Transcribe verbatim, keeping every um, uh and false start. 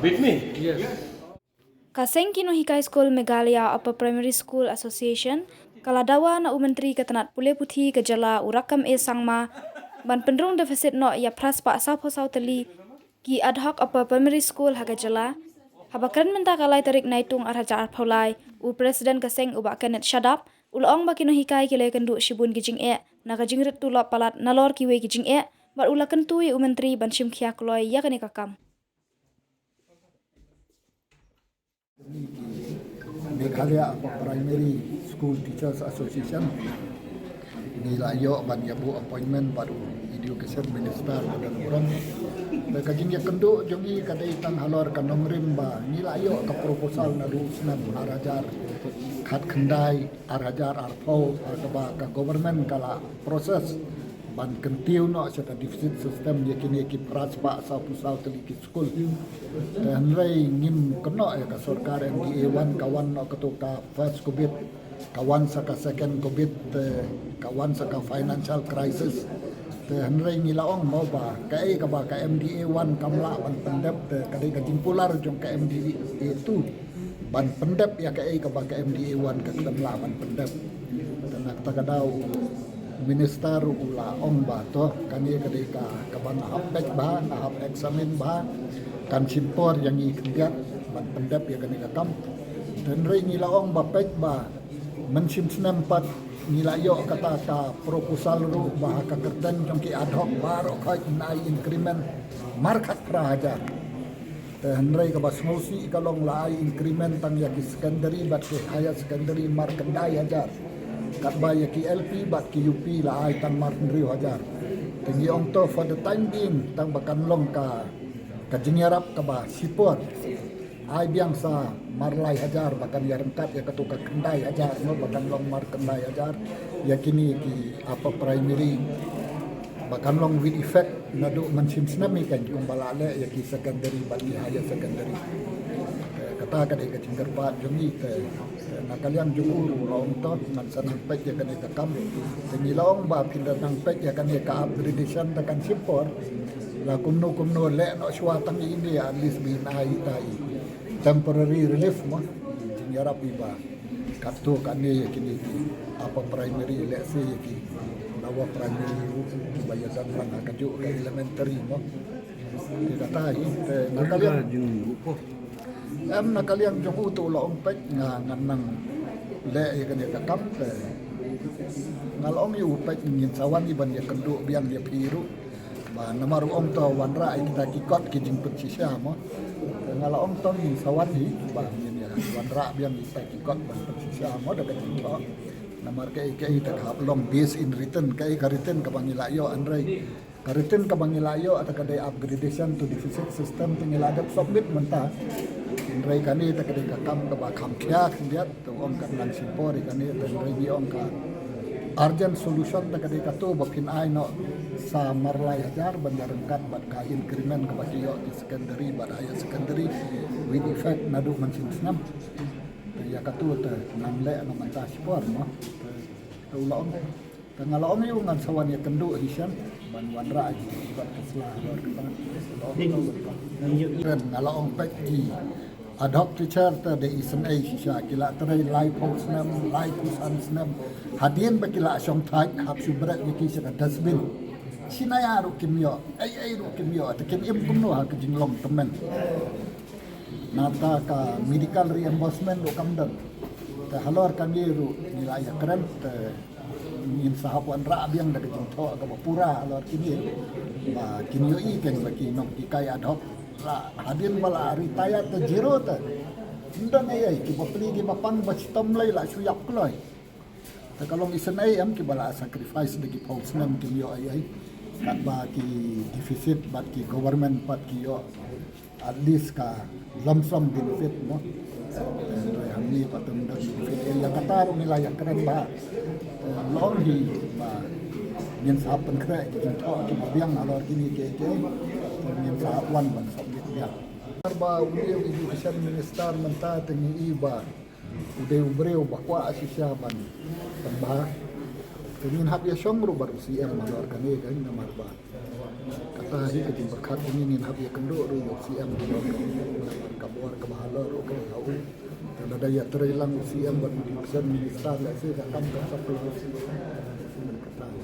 With me? Yes. Ka seng ki nonghikai skul Meghalaya Upper Primary School Association ka la dawa na u Myntri ka tnat pule puthi ka jylla u Rakkam A Sangma ban pynrung deficit noh ïa phra spah saw phew saw tylli ki ad hoc Upper Primary School ha ka jylla. Haba kren mynta ka lai tarik Naitung ar hajar arphew lai, u President ka seng u Bah Kenneth Shadap u la ong ba ki nonghikai ki la ïakynduh shibun ki jingeh na ka jingrit tulop palat nalor kiwei ki jingeh, bad u la kyntu ïa u Myntri ban shim khia kloi ïa kane ka kam. Meghalaya Upper Primary School Teachers Association, ngi la ïoh ban ïa buh appointment bad u Education Minister ba don burom. Te ka jingïakynduh jong ngi ka dei tang halor ka nongrim ba ngi la ïoh ka proposal naduh u snem ar hajar khatkhyndai, ar hajar arphew, ha kaba ka government ka la process ban kyntiew noh sha ka deficit system ïa kine ki phra spah saw phew saw tylli ki skul. Te hynrei ngim kynnoh ïa ka sorkar M D A one, ka wan noh kato ka first covid, ka wan sa ka second covid, te ka wan sa ka financial crisis. Te hynrei ngi la ong mo ba kaei kaba ka M D A one kam lah ban pyndep, te ka dei ka jingkular jong ka M D A two ban pyndep ïa kaei kaba ka M D A one ka khlem lah ban pyndep. Te na kata ka daw u minister u la ong ba to kane ka dei ka, kaba nga hap peit bha, nga hap examine bha, kan shim por ïa ngi khyndiat ban pyndep ïa kane ka kam. Te hynrei ngi la ong ba peit ba mynshem snem pat ngi la ïoh kata ka proposal ruh ba ha ka kyrteng jong ki ad hoc baroh khoit yn ai increment markhatphra hajar. Te hynrei kaba sngewsih ka long la ai increment tang ïa ki secondary bad ki higher secondary markhyndai hajar. Katba ïa ki L P bad ki U P la ai tang marhynriew hajar. Te ngi ong to for the time being tang ba kan long ka, ka jingïarap kaba shipor. Ai biang sa marlai hajar ba kan ïaryngkat ïa kato ka khyndai hajar, no, ba kan long markhyndai hajar ïa kine ki upper primary, ba kan long with effect naduh mynshem snem hi kan, kumba la leh ïa ki secondary bad ki higher secondary. Eh, kata ka dei ka jingkyrpad jong ngi. Te, eh, na ka liang jong u ruh la ong to ngan sa nang peit ïa kane ka kam. Te ngi la ong ba phin da nang peit ïa kane ka upgradation, te kan shipor. La kumno kumno leh noh shuwa tang ine, at least phin ai ita i temporary relief mo. Jingïarap iba katto katne ïa kine ki upper primary, lehse ïa ki lower primary ruh kiba ïadon lang ha kajuh ka elementary mo. Te kata hi, te na ka liang, em, na ka liang jong u te u la ong peit, nga ngan nang leh ïa kane ka kam. Te nga la ong ïa u peit, ngin sa wan hi ban ïakynduh biang ïa phi ruh. Ba namar u ong to wanrah ïa kita ki kot ki jingpynshisha mo. Nga la ong to ngin sa wan hi ba ngin ïa wanrah biang ïa kita ki kot ban pynshisha mo da ka jingthoh. Namar kaei kaei te ka hap long based in written, kaei ka written kaba ngi la ïoh, hynrei ka written kaba ngi la ïoh ata ka dei upgradation to deficit system, te ngi la dep submit mynta. Hynrei kane te ka dei ka kam kaba kham khia khyndiat. Te u ong kan nang shim por ïa kane, te hynrei ngi ong ka urgent solution te ka dei kato ba phin ai noh sa marlai hajar ban ïaryngkat bad ka increment kaba ki ïoh ki secondary bad higher secondary with effect naduh mynshem snem. Te ïa kato te nang leh na mynta shipor mo. Te, te u la ong. Te nga la ong ïa u ngan sa wan ïakynduh hi shen ban wanrah ïa ki kot ka sla halor kata. Nga la ong peit ki ad hoc teacher te da isynei shisha, ki la trei laiphew snem, laiphew san snem. Hadien ba ki la shong thait hap shu bret ïa ki sha ka dustbin. Shisha ruh kim ïoh, ei ei ruh kim ïoh, te kin im kumno ha ka jinglong tymmen. Nangta ka medical reimbursement ruh kam don. Te halor kane ruh ngi la ïakren te ngin sa hap wanrah biang da ka jingthoh kaba pura halor kine. Ba kin ïohi kein ba ki nonghikai ad hoc la hadien ba la retire te zero te. Ym don ei ei, kiba plie kiba pang ba shitom lei la shu ïap kloi. Te ka long isynei em, kiba la sacrifice da ki phew snem kim ïoh ei ei. Katba ki deficit bad ki government pat ki ïoh at least ka lump sum benefit mo. Te hangne pat ym don benefit. Ïa kata ruh ngi la ïakren ba, eh, long hi ba ngin sa pynkhreh ki jingthoh kiba biang halor kine kiei kiei. Te ngin sa wan ban submit biang. Ba u Education Minister mynta te ngi i ba u dei u briew ba kwah shisha ban pynbha. Ngin hap ïa shong ruh bad u C M halor kane ka, namar ba kata hi ka jingpyrkhat, ngin hap ïa kynduh ruh ïa u C M halor ka, namar ka bor kaba halor ruh ka ïa u. Lada ïatrei lang u C M bad u Deputy Minister, lehse ka kam ka sap. Kata hi.